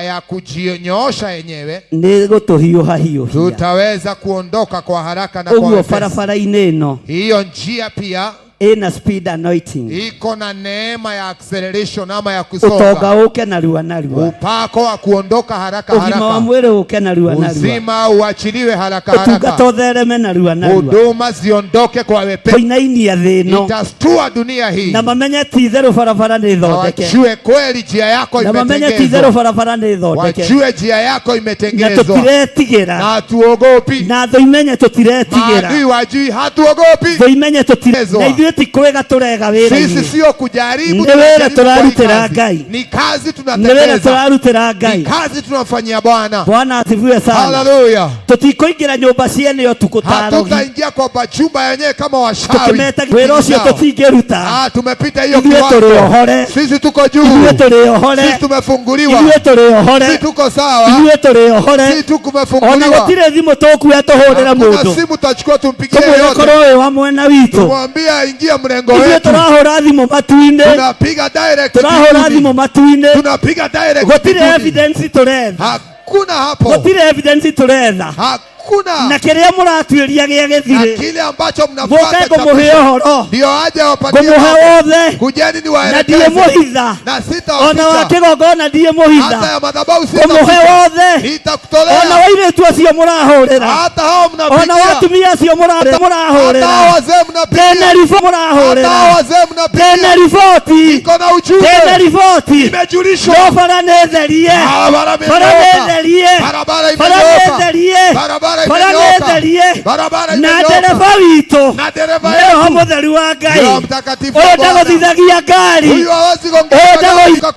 ya kujinyoosha yenyewe. Nĩ gũtũhiũha hiũhia. Tutaweza kuondoka kwa haraka na kwa Ũguo wepesi. barabara-inĩ ĩno Hiyo njia pia ĩna speed anointing. iko na neema ya acceleration ama ya Ũtonga kusonga, ũke narua narua. upako wa kuondoka haraka Ũgima wa haraka, mwĩrĩ ũke narua narua. uzima uachiliwe haraka Ũtungata haraka, ũthereme narua narua. huduma ziondoke kwa wepesi, Kũinainia thĩ ĩno itastua dunia hii na mamenye ti itherũ barabara nĩ na thondeke. wajue kweli njia yako Na mamenye ti itherũ imetengenezwa, barabara nĩ thondeke. wajue njia yako Na imetengenezwa tũtiretigĩra. na hatuogopi. Na thũ imenye tũtiretigĩra. Maadui wajui hatuogopi. Thũ imenye tũtire. Ezwa. Na ithuĩ ti kwĩga tũrega Sisi wĩra-inĩ. sio kujaribu, Ni wĩra tunajaribu kwa hii tũrarutĩra kazi. Ngai. Ni kazi Nĩ wĩra tunatekeleza, tũrarutĩra ni Ngai. kazi tunamfanyia Bwana. Bwana asifiwe sana. Haleluya! Tũtikũingĩra nyũmba ciene ũtukũ ta arogi. Hatutaingia kwa majumba yenyewe kama washawi. Tũkĩmeta wĩra ũcio tũtingĩruta. Tumepita hiyo Ithuĩ tũrĩ kiwango. ohore. Sisi tuko juu, Ithuĩ tũrĩ ohore. sisi tumefunguliwa, Ithuĩ tũrĩ ohore. sisi tuko sawa, Ithuĩ tũrĩ ohore. sisi Ona tumefunguliwa. gũtirĩ thimũ tũkuoya tũhũrĩre Hakuna mũndũ. simu tutachukua tumpigie Tũmwĩre yeyote, korwo wĩ wa mwena witũ. tumwambie aingie mrengo Ithuĩ wetu. tũrahũra thimũ matu-inĩ. Tunapiga direct Tũrahũra mbinguni. thimũ matu-inĩ. Tunapiga direct Gũtirĩ mbinguni. evidence tũretha. Hakuna hapo, Gũtirĩ evidence tũretha. hakuna Na kĩrĩa mũratuĩria gĩa na gĩthirĩ. kile ambacho Mũke mnafuata cha ngũmũhe mwisho. ũhoro. Ndio aje wapatie Ngũmũhe mambo. wothe. Kujeni Na niwaelekeze ndiĩmũhitha. na Ona wa sitawaficha, kĩgongona ndiĩmũhitha. hata ya madhabahu Ngũmũhe sitaficha, wothe. nitakutolea Ona wairĩtu acio mũrahũrĩra. hata hao Ona mnapigia, watumia acio hata mũrahũrĩra. hao wazee mnapigia, Ndĩna riboti hata mũrahũrĩra. hao wazee mnapigia. Ndĩna riboti. Niko na ujumbe, Ndĩna riboti. nimejulishwa. No bara nĩ therie. Barabara Bara nĩ imenyooka, therie. barabara Bara nĩ imenyooka, therie. barabara Bara nĩ imenyooka, therie. barabara Na imenyooka. ndereba witũ Na dereva nĩ Roho yetu Mũtheru wa Ngai. Roho Mtakatifu Ũyũ wa Bwana. ndagũthithagia ngari. Huyu hawezi Ũyũ kuongea.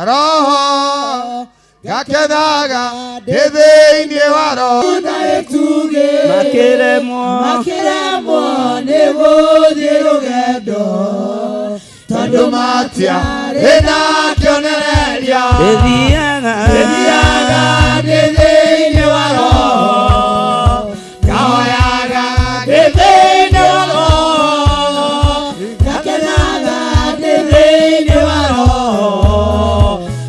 Roho Ngakenaga ndĩ thĩinĩ wa Roho. Makĩremwo. Makĩremwo nĩ gũthiĩ rũgendo Tondũ matiarĩ na kĩonereria. Thiaga. Thiaga ndĩ thĩinĩ wa Roho. Ngahoyaga ndĩ thĩinĩ wa Roho. Ngakenaga ndĩ thĩinĩ wa Roho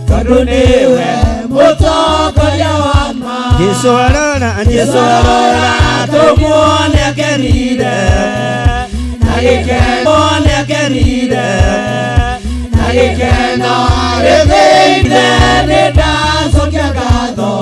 tondũ nĩwe mũtongoria wa ma. Jesu arora, Jesu arora, tũmuone akenire na gĩkeno, nĩ akenire na gĩkeno. Ndĩ thĩinĩ. Nĩ ndacokia ngatho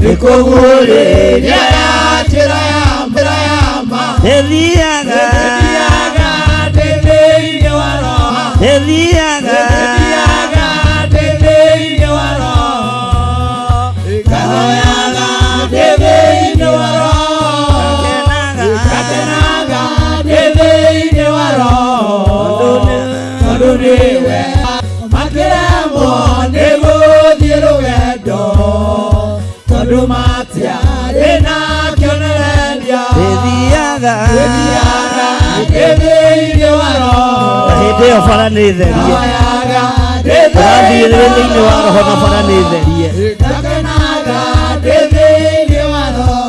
nĩ kũguũrĩria Ya njĩra ya njĩra ya ma. Thiaga. Thiaga ndĩ thĩinĩ wa Roho. Thiaga. Thiaga ndĩ thĩinĩ wa Roho. Ngahoyaga ndĩ thĩinĩ wa Roho. Ngakenaga ndĩ thĩinĩ wa Roho tondũ nĩwe. Makĩremwo nĩ gũthiĩ rũgendo tondũ matiarĩ na kĩonereria. Thiaga. Thiaga ndĩ thĩinĩ wa Roho. Na hĩndĩ ĩyo bara nĩ therie. Ngahoyaga ndĩ Ũrathiĩ thĩinĩ wa Roho na bara nĩ therie. Ngakenaga ndĩ thĩinĩ wa Roho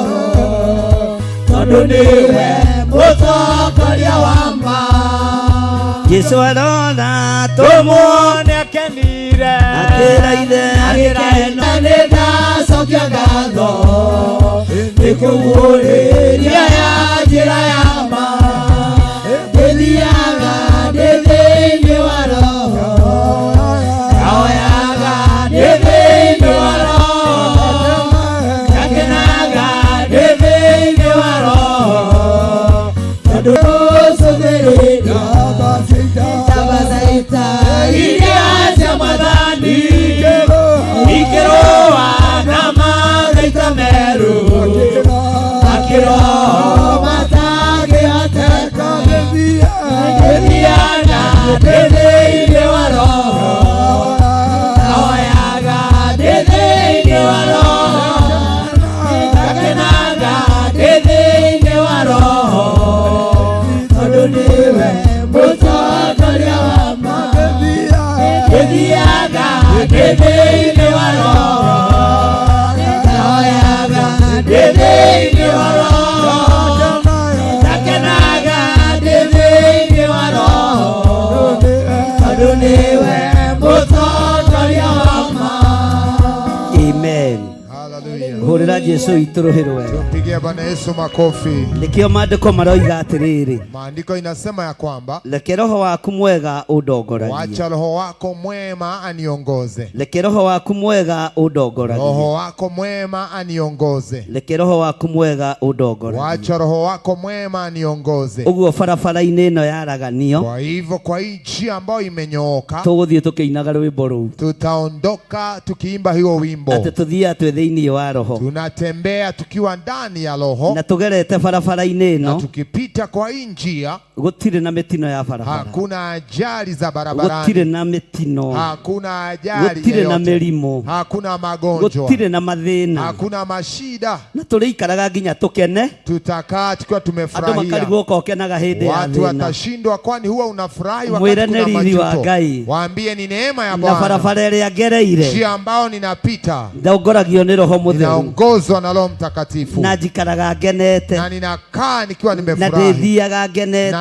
tondũ nĩwe mũtongoria wa ma. Jesu arora tũmuone akenire akĩra ithe. Agĩkena nĩ ndacokia ngatho nĩ kũguũrĩria ya njĩra ya ma. Ndĩthiaga ndĩ thĩinĩ wa Roho. Ngahoyaga ndĩ thĩinĩ wa Roho. Ngakenaga ndĩ thĩinĩ wa Roho tondũ ũcũthĩrĩria Tabasaita iria cia Mwathani ikĩrũa na magaita meru akĩroho matangĩhoteka. Ndĩthiaga ndĩ thĩinĩ wa Roho. Ngahoyaga ndĩ thĩinĩ wa Roho. Ngakenaga ndĩ thĩinĩ wa Roho tondũ nĩwe mũtongoria wa ma. Ndĩthiaga ndĩ thĩinĩ wa Roho. Ngahoyaga ndĩ thĩinĩ wa Roho. Ngakenaga ndĩ thĩinĩ wa Roho tondũ nĩwe mũtongoria wa ma. Amen. Hallelujah. Hũrĩra Jesu witũ rũhĩ rwega. Tumpigie Bwana Yesu makofi. Nĩkĩo maandĩko maroiga atĩrĩrĩ, Maandiko inasema ya kwamba reke roho waku mwega ũndongoragie. Wacha roho wako mwema aniongoze. Reke roho waku mwega ũndongoragie. Roho wako mwema aniongoze. Reke roho waku mwega ũndongoragie. Wacha roho wako mwema aniongoze. Ũguo barabara-inĩ ĩno yaraganio, Kwa hivyo kwa hii njia ambayo imenyooka, tũgũthiĩ tũkĩinaga rwĩmbo rũu tutaondoka tukiimba hiyo wimbo. Atĩ tũthiaga twĩ thĩinĩ wa Roho Tunatembea tukiwa ndani ya Roho na tũgerete barabara-inĩ na ĩno, tukipita kwa hii njia gũtirĩ na mĩtino ya barabara, hakuna ajali za gũtirĩ barabarani, na mĩtino, hakuna ajali gũtirĩ na yoyote, mĩrimũ, hakuna magonjwa, gũtirĩ na mathĩna, hakuna mashida. Na tũrĩikaraga nginya tũkene. Tutakaa tukiwa Andũ tumefurahia. makarigwo ko ũkenaga hĩndĩ ya Watu thĩna. watashindwa, kwani huwa unafurahi wakati Mwĩre kuna nĩ riri wa majuto. Ngai. Waambie ni neema ya Na Bwana. barabara ĩrĩa ngereire, Njia ambao ninapita ndongoragio nĩ Roho Mũtheru ninaongozwa na Roho Mtakatifu na njikaraga ngenete na ninakaa nikiwa na nimefurahi ndĩthiaga ngenete. Na